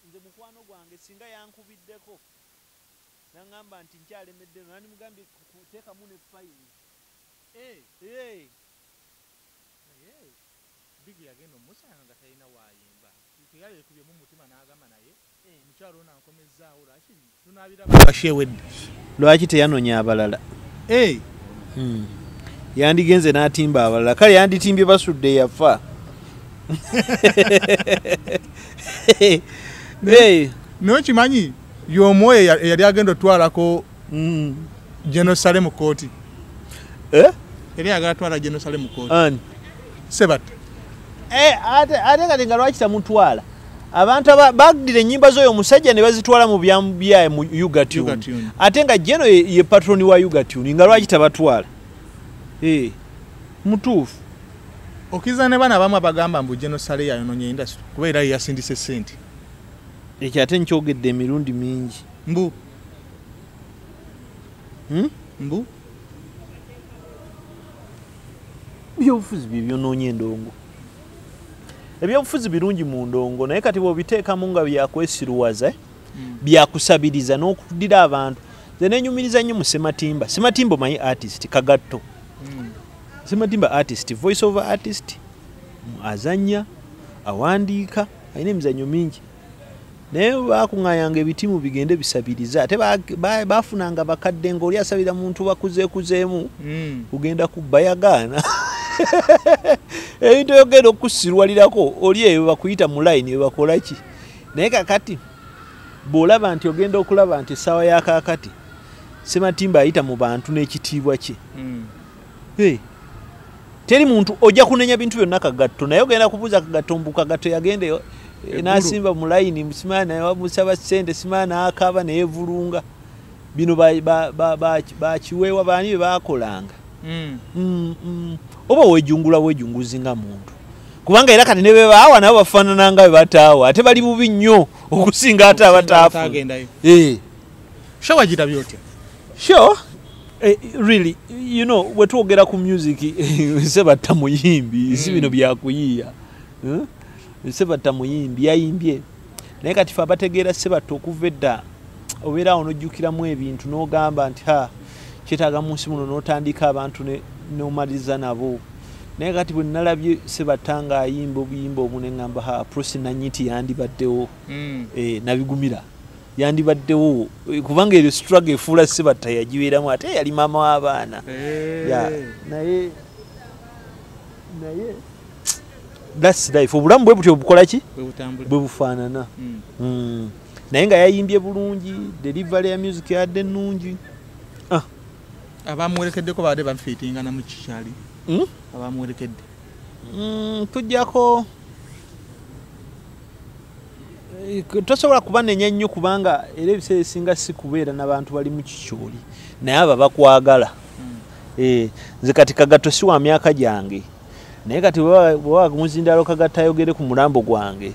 Nze mukwano gwange singa yankubiddeko naŋŋamba nti nkyalemedde, nandimugambye teekamu ne fayini. Naye Bigi yagenda omusanga nga talina waayimba, teyalekubyemu mutima n'agamba naye mukyalo ono ankomezzaawo, lwaki tunaabiraba ewedde? Lwaki teyanonya abalala? Yandigenze n'atimba abalala, kale yanditimbye Basudde yafa. Naye kimanyi y'omwoyo eyali agenda otwalako General Saleh mu kooti. Yali ayagala twala General Saleh mu kooti. Sebatta. Ate kati nga lwaki tamutwala? Abantu baddira ennyimba z'oyo omusajja ne bazitwala mu byamu mu Ugatune. Ate nga General ye patroni wa Ugatune, nga lwaki tabatwala? Mutuufu. Okkiriza ne bano abamu abagamba mbu General Saleh yayonoonye industry kuba era ye yasindise ssente. Ekyo ate nkyogedde emirundi mingi. Mbu? Mbu? Ebyobufuzi bye byonoonye endongo. Ebyobufuzi birungi mu ndongo, naye kati bw'obiteekamu nga byakwesiruwaza, byakusabiriza n'okuddira abantu. Nze nenyumiriza nnyo mu Sematimba. Sematimba omanyi artist, Kagatto. Sematimba artist, voice over artist, azannya, awandiika, alina emizannyo mingi. Naye bakuŋŋaanyanga ebitimu bigende bisabiriza, ate bafunanga bakadde ng'oli asabira muntu bakuzeekuzeemu, kugenda kubba yagaana. Ebintu byogenda okusirwalirako oli eyo bakuyita mu line bakola ki? Naye kakati bw'olaba nti ogenda okulaba nti essaawa ya kaakati Sematimba ayita mu bantu n'ekitiibwa kye. Teri muntu ojja kunenya bintu byonna Kagatto, naye ogenda kubuuza Kagatto mbu Kagatto yagenda n'asimba mu layini, simanyi namusaba ssente, simanyi n'akaaba neyeevulunga. Bino bakiweewa baani bye baakolanga. Oba weejungula weejunguzi nga muntu, kubanga era kati ne be baawa nabo bafaanana nga be bataawa, ate bali bubi nnyo okusinga ate abataafu. Show wagirabye otya? Sure. Really, you know, bwe twogera ku music, Sebatta muyimbi, si bino byakuyiiya. Sebatta muyimbi, yayimbye. Naye kati fe abategeera Sebatta okuva edda, obeera awo n'ojjukiramu ebintu n'ogamba nti ha, kyetaaga mu nsi muno, n'otandika abantu n'omaliriza nabo. Naye kati bwe nalabye Sebatta ng'ayimba obuyimba obu ne ŋŋamba ha, Prossy Nanyiti yandibaddewo. Nabigumira. Yandibaddewo kubanga eryo struggle efuula Sebatta yagibeeramu, ate yali maama w'abaana. Naye that's life. Obulamu bwe butyo bukola ki? Bwe bufaanana. Naye nga yayimbye bulungi, delivery ya music yadde nnungi. Abamuwerekeddeko babadde bafiitingana mu kikyali. Abamuwerekedde. Tujjako tosobola kubanenya nnyo kubanga era ebiseera ebisinga si kubeera n'abantu bali mu kikyoli, naye abo bakwagala. Nze kati Kagatto si wa myaka gyange, naye kati bwe muzindalo Kagatto ayogere ku mulambo gwange,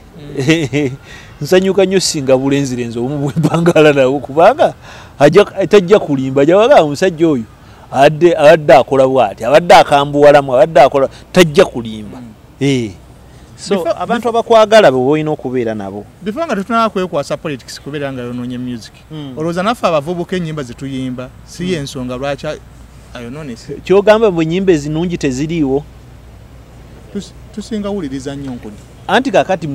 nsanyuka nnyo singa bulenzirenzi obumu bwe mpangala nabwo, kubanga tajja kulimba, ajja kugamba omusajja oyo abadde akola bw'ati, abadde akambuwalamu, abadde akola, tajja kulimba. So abantu abakwagala be olina okubeera nabo. Before nga tetunaba kwekwasa politics kubeera nga yonoonye music, olowooza naffe abavubuka ennyimba ze tuyimba si y'ensonga lwaki ayonoonese? Ky'ogamba bwe ennyimba ezinungi teziriiwo? Tusinga wuliriza nnyo nkudi. Anti kaakati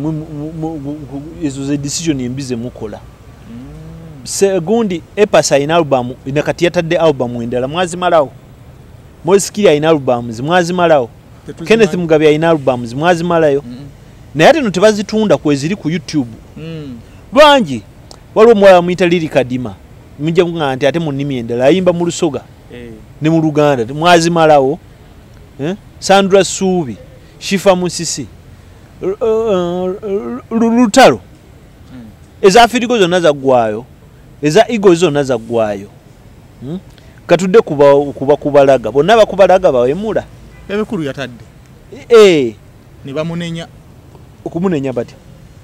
ezo ze decision embi ze mukola. Gundi Epas alina album, kati yatadde album endala, mwazimalawo. Mozikiri alina albums, mwazimalawo. Kenneth Mugabe alina albums, mwazimalayo. Naye ate no tebazitunda kweziri ku YouTube. Bangi waliwo omuwala bamuyita Lily Kadima, mujja kuŋŋamba nti ate mu nnimi endala ayimba mu Lusoga ne mu Luganda, mwazimalawo. Sandra Suubi, Shifa Musisi, Lutalo, eza Afirigo zonna zaggwayo, eza Eagles zonna zaggwayo. Katudde kuba kubalaga, bonna bakubalaga bawemula. Ebikulu yatadde. Ne bamunenya. Okumunenya batya?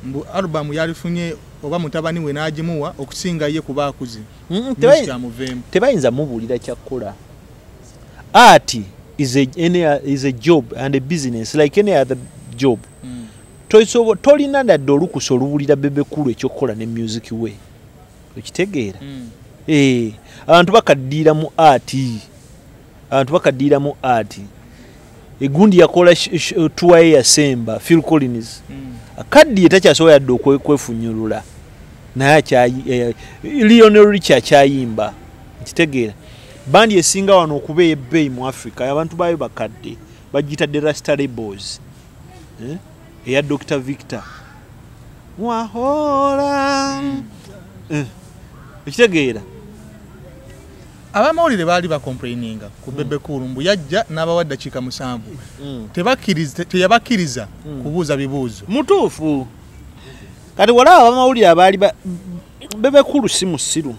Mbu album yalifunye oba mutabani we n'agimuwa okusinga ye kuba akuze. Tebayinza mubuulira kyakukola. Art is a job and a business like any other job. Tolina nadde olukusa oluwulira Bebe Cool ekyokukola ne music we. Okitegeera? Abantu bakaddiira mu art. Abantu bakaddiira mu art. Egundi yakola tour ye yasemba Phil Collins. Akaddiye takyasobola yadde okwefunyulula. Naye Lionel Richie akyayimba. Okitegeera? Bandi esinga wano okuba ebbeeyi mu Africa abantu baayo bakadde bagiyita The Rasta Rebels. Eya Dr. Victor Wahola. Okitegeera? Abamawulire baali bacomplaininga ku Bebe Cool mbu yajja n'abawa ddakiika 7. Teyabakkiriza kubuuza bibuuzo. Mutuufu. Kati walaba abamawulire abaali Bebe Cool si musiru.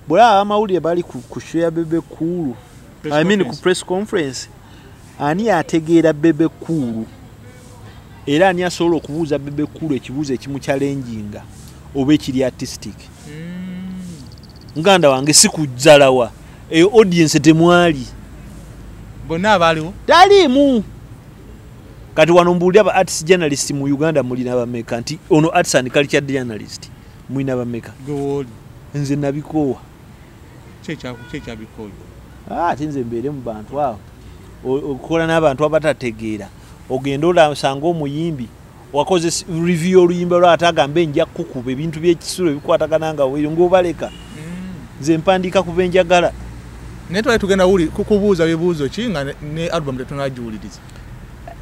Bw'olaba abamawulire bali ku show ya Bebe Cool, I mean ku press conference, ani ategeera Bebe Cool? Era ani asobola okubuuza Bebe Cool ekibuuzo ekimuchallenginga oba ekiri artistic? Muganda wange si kujjalawa, eyo audience temwali. Bonna abaaliwo? Taliimu. Kati wano mbuulira aba artist journalist mu Uganda mulina bameka? Nti ono arts and culture journalist mulina bameka? Gwe wooli. Nze nabikoowa. Kyekyabikoowa? Ate nze mbeere mu bantu abo. Okukola n'abantu abatategeera. Ogenda osanga omuyimbi wakoze review oluyimba lwa ate agambe nja kukuba ebintu by'ekisulo ebikwatagana nga weeyo ng'obaleka. Nze mpandiika ku benjagala. Naye twali tugenda kukubuuza bibuuzo ki nga ne album tetunagiwuliriza?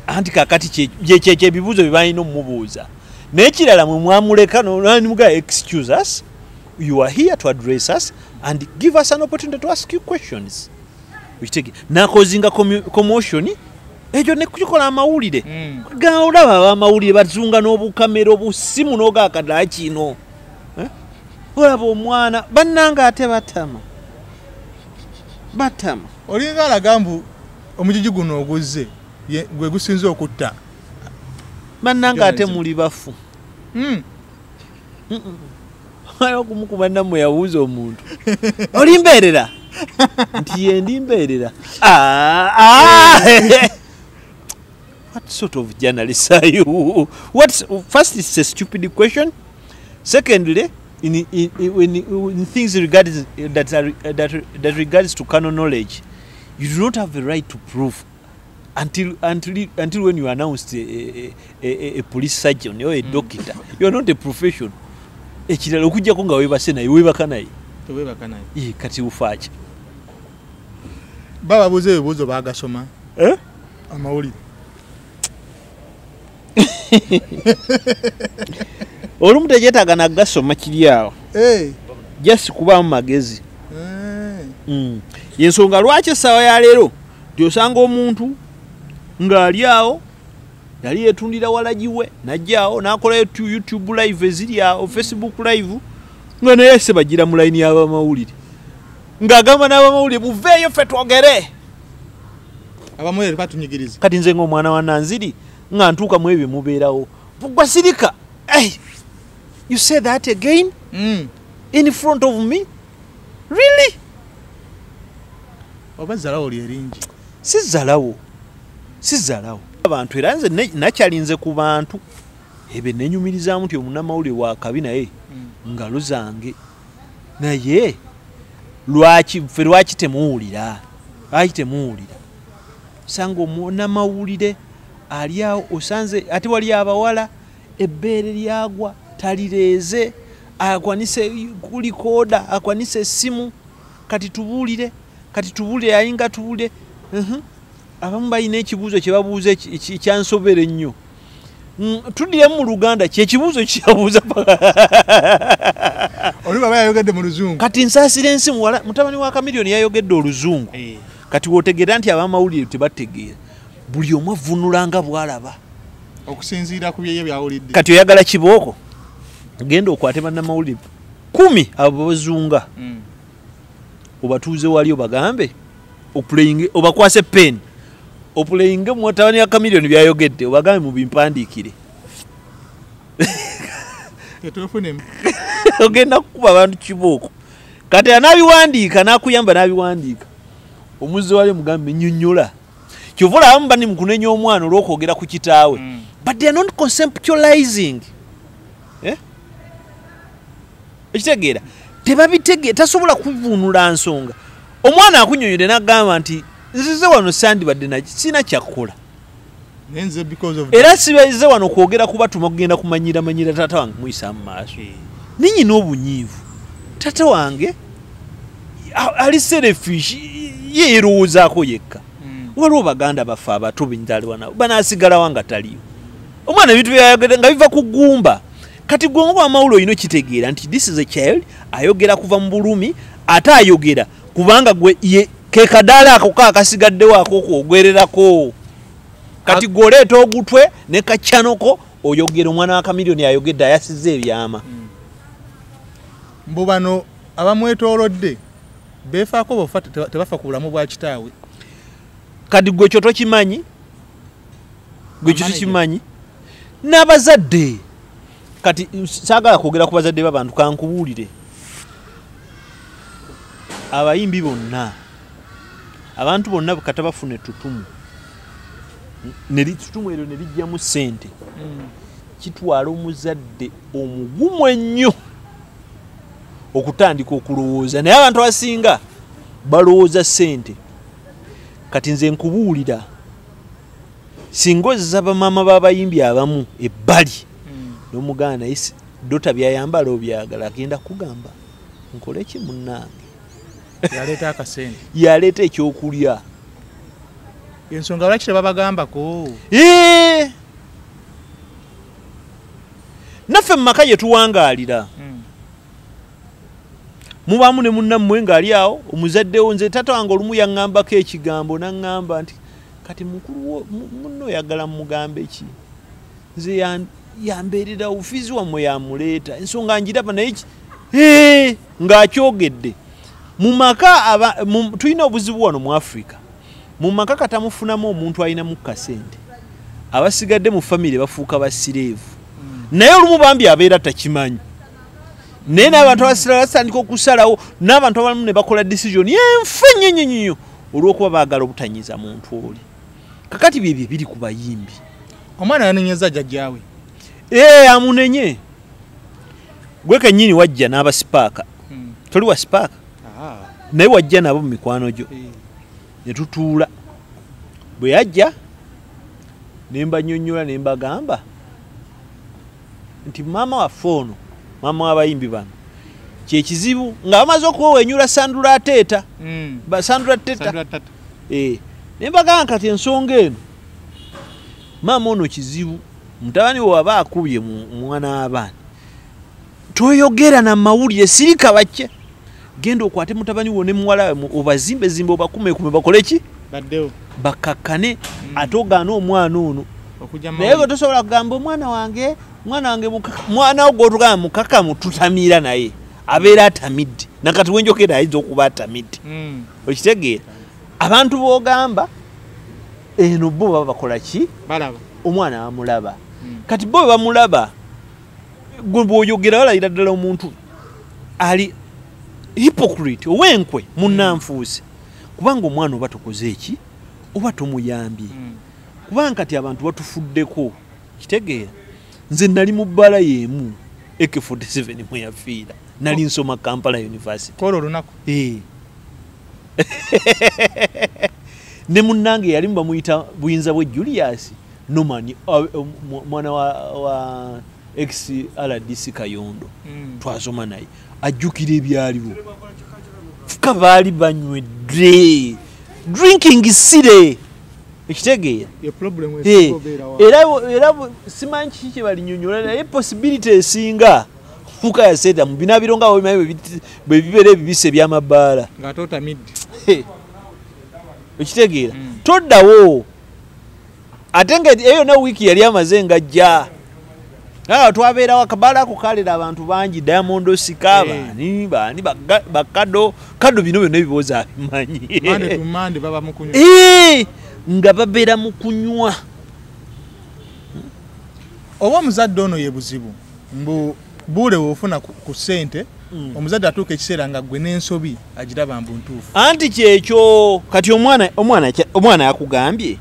Anti kaakati kyekyo ebibuuzo bye balina omumubuuza. Naye ekirala mwe mwamuleka n'omugamba excuse us, you are here to address us and give us an opportunity to ask you questions. N'akozinga commotion ekyo ne kukikola amawulire. Olaba abamawulire bazunga n'obukamera obusimu n'ogaakadala kino. Olaba omwana bannange ate batama. Batama. Olinga alaga mbu omugigi guno oguzze gwe gusinze okutta. Bannange ate muli bafu. Okumukuba nammwe yabuuza omuntu. Olimbeerera? Nti ye ndimbeerera. What sort of journalist are you? First, it's a stupid question. Secondly, in things regards that regards to canon knowledge, you do not have the right to prove until when you announce a police surgeon or a doctor. You are not a professional. Ekirala okujjako nga weebase naye weebaka naye. Teweebaka naye. Kati ufaaki? Bababuuza ebibuuzo baagasoma. Amawulire. Olumu tekyetaaga nagasoma kiri awo. Just kubaamu magezi. Yensonga lwaki essaawa ya leero nti osanga omuntu ng'ali awo yali yeetundira walagi we n'ajja awo n'akolayo YouTube live eziri awo, Facebook live, nga naye se bagira mu layini y'abamawulire ng'agamba n'abamawulire muveeyo ffe twogere. Abamawulire batunyigiriza. Kati nze ng'omwana wa Nanziri nga ntuuka mu ebyo mubeerawo. Gwa sirika. Hey, you say that again? In front of me? Really? Oba zzalawo lyeringi? Si zzalawo. Si zzalawo. Abantu era nze nakyalinze ku bantu ebe nenyumirizaamu nti omunnamawulire wa kabi naye ngalo zange. Naye lwaki ffe lwaki temuwulira? Lwaki temuwulira? Osanga omunnamawulire ali awo osanze ate wali abawala ebbeere lyagwa talireeze akwanise kulikooda akwanise essimu kati tubuulire ayinga tubuulire. Abamu balina ekibuuzo kye babuuza ekyansobera ennyo. Tuddiremu mu Luganda kyekibuuzo kyabuuza. Oli baba yayogedde mu Luzungu. Kati nsaasira ensi muwala mutabani wa Chameleone yayogedde Oluzungu. Kati w'otegeera nti abamawulire tebategeera. Buli omu avvuunula nga bw'alaba. Okusinziira ku bye byawulidde. Kati oyagala kibooko genda okwate bannamawulire 10 abo bazunga. Obatuuze wali obagambe oplayinge obakwase pen. Oplayinge mutabani wa Chameleone byayogedde obagambe mubimpandiikire. Tetufunemu. Ogenda kukuba abantu kibooko. Kati anaabiwandiika n'akuyamba n'abiwandiika. Omuzzi wali mugambe nnyonnyola. Kyova olaba abamu bali mu kunenya omwana olw'okwogera ku kitaawe, but they are not conceptualizing. Eh? Ekitegeera tebabitegeera, tasobola kuvuunula nsonga. Omwana akunyonyodde n'agamba nti nzize wano sandibadde sina kyakukola, Naye nze because of era sibaize wano kwogera kubatuma kugenda kumanyira manyira taata wange muyisa mu maaso. Ninyina obunyiivu, taata wange ali selfish, yeerowoozaako yekka. Waliwo baganda baffe abato benzaliwa nabo banaasigalawa nga taliyo. Omwana ebintu byayogera nga biva ku ggumba. Kati gwe ng'owamawulire olina okitegeera nti this is a child ayogera kuva mu bulumi, ate ayogera kubanga gwe ye ke kadaala ako kaakasigaddewo ak'okwogwererako. Kati gwe oleeta ogutwe ne kaccanoko oyogera. Omwana wa Chameleone ayogedde, ayasizza ebyama. Mbu bano abamwetoolodde beefaako bofa, tebafa ku bulamu bwa kitaawe. Kati gwe kyo tokimanyi, gwe kyo Manager. tokimanyi n'abazadde. Kati saagala kwogera ku bazadde b'abantu, kankubuulire, abayimbi bonna, abantu bonna kata bafuna ettutumu, ettutumu eryo ne lijjamu ssente, kitwala omuzadde omugumu ennyo okutandika okulowooza. Naye abantu abasinga balowooza ssente. Kati nze nkubuulira, singa ozza bamaama b'abayimbi abamu ebbali n'omugaana, naye dota byayambala obyagala, agenda kugamba nkole ki munnange? Yaleeta akasente. Yaleeta ekyokulya. Ensonga lwaki tebabagambako? Ee! Naffe mu maka gye tuwangaalira mubaamu ne munnammwe ng'ali awo omuzaddewo. Nze taata wange olumu yaŋŋambako ekigambo, naŋŋamba nti kati mukulu wo munno oyagala mugambe ki? Nze yambeererawo, fiizi wammwe yamuleeta, ensonga njiraba naye Ee, ng'akyogedde mu maka. Tulina obuzibu wano mu Africa. Mu maka katamufunamu omuntu alinamu kasente, abasigadde mu famire bafuuka basireevu. Naye olumu bambi abeera takimanyi, naye n'abantu abasirala batandika okusalawo, n'abantu abamu ne bakola decision yenfu ennyo nnyo nnyo olw'okuba baagala obutanyiza muntu oli. Kakati byebyo biri ku bayimbi. Omwana yanenyeza jjajjaawe. Ee, amunenye. Gwe kennyini wajja n'abasipaaka, toli wa sipaaka, naye wajja nabo mu mikwano gyo ne tutuula. Bwe yajja ne mbanyonnyola ne mbagamba nti maama waffe ono, maama w'abayimbi bano, kyekizibu nga bamaze okuwewenyula Sandula Ateeta, Sandula Teta. Sandula Tata. Eh, ne mbagamba kati ensonga eno, maama ono kizibu, mutabani we waba akubye mu mwana w'abaana, toyogera na mawulire, sirika bacce, genda okwate mutabani wo ne muwala we, obazimbezimbe, obakumekume, bakole ki? Baddewo. Bakakkane. Ate ogaana omwana ono okujja naye gwe tosobola kugamba omwana wange, mwana wange mwana wo gwotugamba mukakamu, tutamiira naye abeera atamidde. Nakati wenjogera ayinza okuba atamidde. Okitegeera? Abantu b'ogamba eno bo baba bakola ki? Balaba. Omwana bamulaba. Kati bo bwe bamulaba, gwe bw'oyogera balayira ddala omuntu ali hypocrite, ow'enkwe, munnanfuusi, kubanga omwana oba tokoze eki, oba tomuyambye. Kubanga kati abantu batufuddeko. Kitegeera, nze nali mu bbala y'emu AK47 mwe yafiira, nali nsoma Kampala University. Kola olunaku. Eh. Ne munnange yalimu bamuyita Buyinza bwe Julius Norman, mwana wa ex RDC Kayondo. Twasoma naye, ajjukira ebyaliwo. Fuka baali banywedde, drinking sire, ekitegeera? Ye problem Eh, esinga obeera wa? Era simanyi kiki kye balinyonyola, naye possibility esinga fuka yaseeta mu binaabiro nga bwe bwe bibeera ebibisi ebyamabaala. Ng'ate otamidde. Okitegeera? Mm. Toddawo, ate nga eyo yonna wiiki yali amaze ngajja. Ah, twabeerawo akabaala ako kalera abantu bangi, Diamond Osika, Eh. baani baani, bakado kado, bino byonna ebiboozi abimanyi. Mande to mande baba mu kunywa. Eh, nga babeera mu kunywa. Oba omuzadde ono ye buzibu, mbu buule woofuna ku ssente, omuzadde atuuka ekiseera nga gwe n'ensobi agiraba mbu ntuufu. Anti kyekyo kati omwana yakugambye.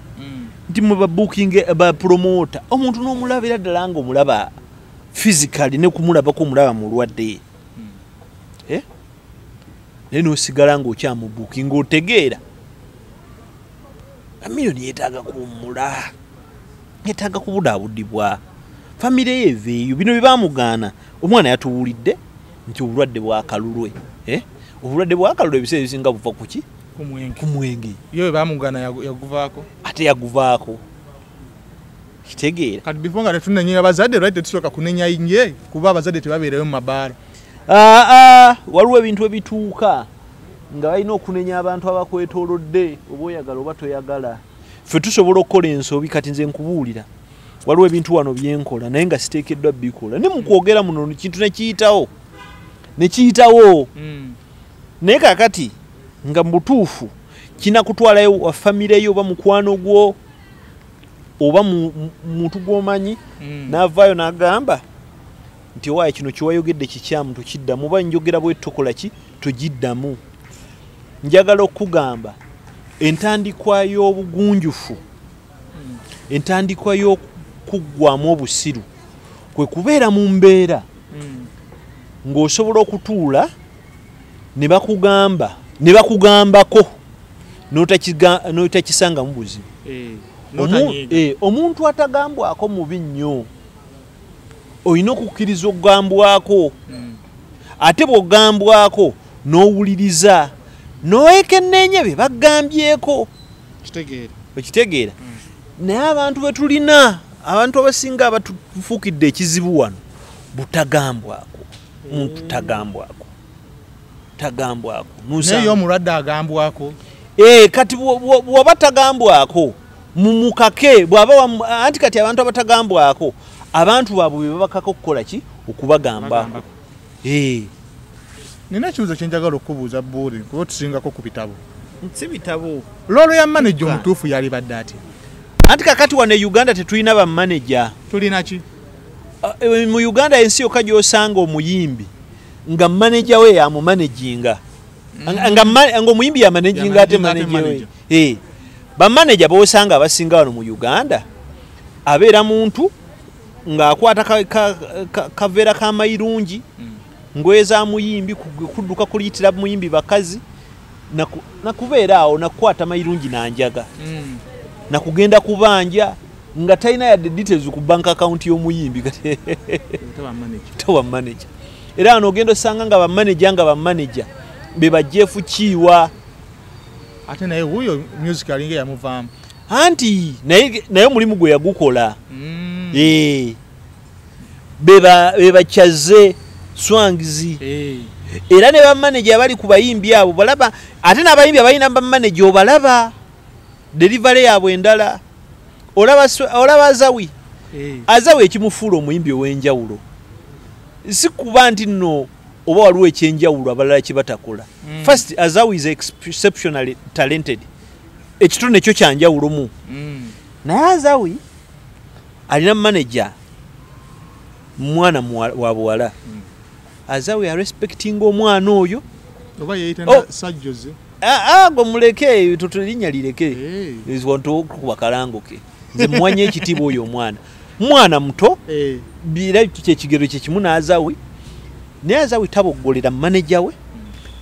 Nti mwe ba booking ba promoter, omuntu n'omulabira ddala ng'omulaba physically ne kumulabako omulaba mulwadde. Naye n'osigala ng'okyamu booking ng'otegeera. Chameleone yeetaaga kuwummula, yeetaaga kubudaabudibwa. Famire ye eveeyo, bino bye baamugaana. Omwana yatuwulidde nti obulwadde bwakalulwe. Obulwadde bwakalulwe ebiseera ebisinga buva ku ki? Ku mwenge. Ye bwe baamugaana yaguvaako. Ate yaguvaako. Kitegeera. Kati before nga tetunenya abazadde, lwaki tetusooka kunenya ye? Kuba abazadde tebabeerayo mu mabaala. Waliwo ebintu ebituuka nga balina okunenya abantu abakwetoolodde, oba oyagala oba toyagala. Ffe tusobola okukola ensobi. Kati nze nkubuulira, waliwo ebintu wano byenkola naye nga siteekeddwa bikola. Ne mu kwogera muno kintu ne kiyitawo. Naye kaakati nga mu butuufu kinakutwalayo wa famire yo oba mukwano gwo oba muntu gw'omanyi, n'avaayo n'agamba nti owaaye kino kyewayogedde kikyamu, tokiddamu, oba njogera bwe tukola ki togiddamu. Njagala okugamba entandikwa y'obugunjufu, entandikwa y'okuggwamu obusiru kwe kubeera mu mbeera ng'osobola okutuula ne bakugamba ne bakugambako n'otakisangamu buzibu. Omuntu atagambwako mubi nnyo, olina okukkiriza okugambwako. Ate bw'ogambwako n'owuliriza n'owekenneenya bye bagambyeko. Okitegeera. Naye abantu be tulina, abantu abasinga abatufuukidde ekizibu wano, butagambwako. Muntu tagambwako. Tagambwako. Naye omulwadde agambwako. Kati bw'oba tagambwako mumukake, bw'aba anti kati abantu abatagambwako abantu baabwe be babakaka okukola ki? Okubagambako. Nina ekibuuzo kye njagala okubuuza Bbuuli, kuba otusingako ku bitabo. Si bitabo. Loolo ya manager omutuufu yalibadde atya? Anti kakati wano e Uganda tetulina ba manager. Tulina ki? Mu Uganda ensi yokka gy'osanga omuyimbi nga manager we yamumanaginga. Nga omuyimbi yamanaginga ate manager we. Ba manager b'osanga abasinga wano mu Uganda abeera muntu ng'akwata kaveera k'amayirungi, ngoye za muyimbi, kudduka kuliyitira muyimbi bakazi, nakubeera awo nakukwata mayirungi nanjaga, nakugenda kubanja nga talina yadde details ku bank account y'omuyimbi. Kati tawa manager. Era wano ogenda osanga nga bamanager be ba Jeff Kiwa. Ate naye wuyo music alinga yamuvaamu. Anti naye omulimu gwe yagukola. Be bakyaze Swangizi. Era ne bamanager abali ku bayimbi abo balaba, ate n'abayimbi abalina bamanager obalaba delivery yaabwe endala. Olaba Azawi. Azawi ekimufuula omuyimbi ow'enjawulo si kuba nti nno oba waliwo ekyenjawulo abalala kye batakola. First, Azawi is exceptionally talented, ekitone ekyo kyanjawulo mu. Naye Azawi alina manager mwana wa buwala. Azawi arespecting omwana oyo. Oba yeeyita Sajjoze. Gwe muleke, tulinnya lireke. Wantu okukuba kalango ke. Nze muwanye ekitiibwa oyo omwana. Mwana muto, era kyekigero kye kimu n'Azawi. Naye Azawi taboggolera manager we,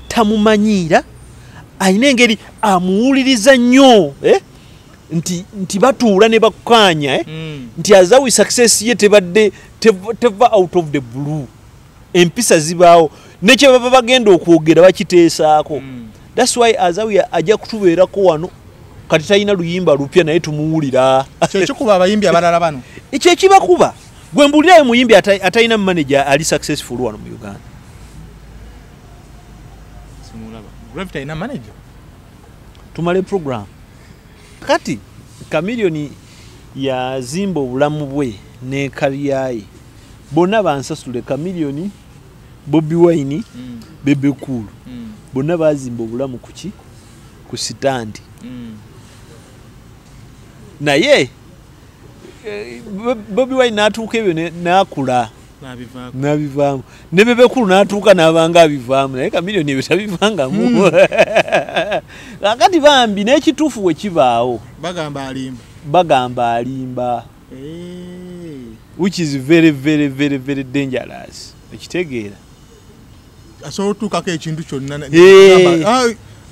tamumanyiira, alina engeri amuwuliriza nnyo, nti batuula ne bakkaanya, nti Azawi success ye tebadde teva out of the blue. Empisa zibaawo ne kye baba bagenda okwogera bakiteesaako. That's why Azawi ajja kutubeerako wano. Kati talina luyimba lupya naye tumuwulira. Kyekikuba abayimbi abalala bano. Ekyo ekibakuba. Gwe mbuulirayo muyimbi atalina manager ali successful wano mu Uganda. Simulaba. Gravity alina manager. Tumale program. Kati Chameleone yazimba obulamu bwe ne career ye. Bonna bansasule Chameleone, Bobi Wine, Bebe Cool. Bonna bazimba obulamu ku ki? Ku sitandi. Naye Bobi Wine n'atuuka ebyo n'akula n'abivaamu, ne Bebe Cool n'atuuka n'abanga abivaamu, naye Chameleone ebyo tabivangamu. Kakati bambi n'ekituufu we kibaawo bagamba alimba. Bagamba alimba, which is very very very very dangerous. Ekitegeera? Asobola otuukako ekintu kyonna,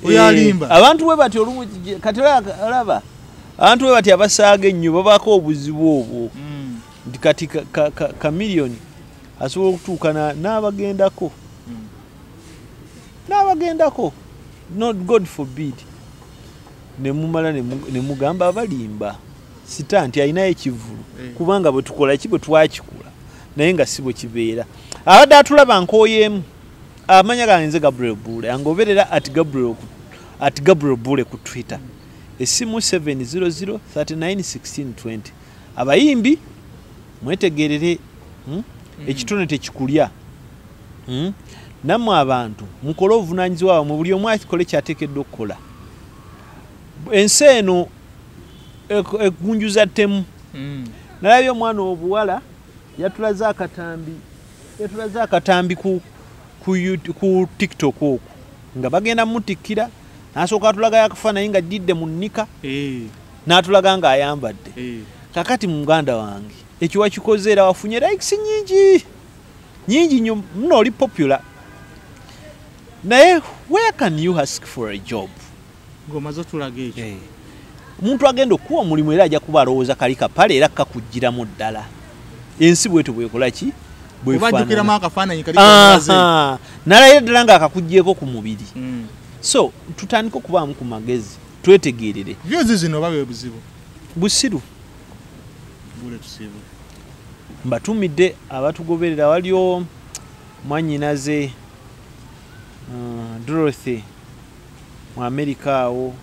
oyo alimba. Abantu bwe bati olumu, kati olaba abantu bwe bati abasaaga ennyo babaako obuzibu obwo, nti kati Chameleone asobola okutuuka n'abagendako, n'abagendako, not God forbid, nemumala nemugamba abalimba sita nti alinayo ekivulu, kubanga bwe tukola ki, bwe twakikola, naye nga si bwe kibeera. Abadde atulaba, nkooyeemu. Amanya gange nze Gabriel Bule, angoberera @GabrielBule ku Twitter, essimu 700 39 16 20. Abayimbi mwetegerere, Ekitone tekikulya, Nammwe abantu mukole obuvunanyizibwa bwammwe, buli omu akikole kyateekeddwa okukola. Ensi eno egunjuza ttemu. Nalabye omwana obuwala yatulaze akatambi ku TikTok okwo nga bagenda mutikkira, nasooka atulagayo akafaananyi nga jjidde mu nnika, n'atulaga ng'ayambadde. Kakati muganda wange, ekyo wakikoze era wafunye likes nyingi nyingi nnyo muno, oli popular, naye where can you ask for a job? Ng'omaze otulaga ekyo. Omuntu agenda okuwa omulimu era ajja kuba alowooza kali kapale era kakugiramu ddala. Ensi bwetyo bwekola ki? Oba ajjukiramu akafaananyi kali kolaze. Nalayo ddala ng'akakugyeko ku mubiri. So tutandike okubaamu ku magezi, twetegerere. Views zino oba bwe buzibu? Busiru. Bule tusibu. Mbatumidde abatugoberera. Waliwo mwanyinaze Dorothy mu America awo,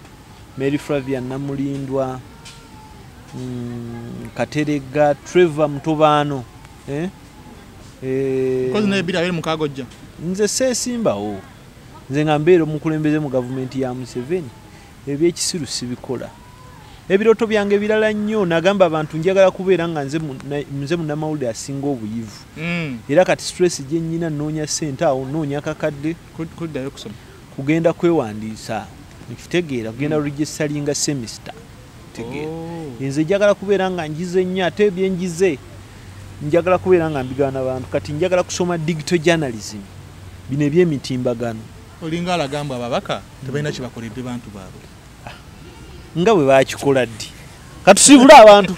Mary Flavia Namulindwa, Katerega Trevor Mutobaano, eh? Eh, Kozi naye 2026 ojja. Nze seesimbawo, nze nga mbeera omukulembeze mu gavumenti ya Museveni, ebyekisiru sibikola. Ebirooto byange birala nnyo. Nagamba abantu njagala kubeera nga nze munnamawulire asinga obuyivu. Era kati stress gye nnyina, nnoonya ssente awo, nnoonya kakadde. Kuddayo kusoma. Kugenda kwewandiisa, nkitegeera, kugenda registeringa semester, tegeera. Oh. Nze njagala kubeera nga njize nnyo, ate ebyenjize njagala kubeera nga mbigana bantu. Kati njagala kusoma digital journalism, bino ebyemitimbagano. Olinga alagamba ababaka tebalina kyebakoledde bantu baabwe. Nga bwe bakikola ddi? Katusiibule abantu.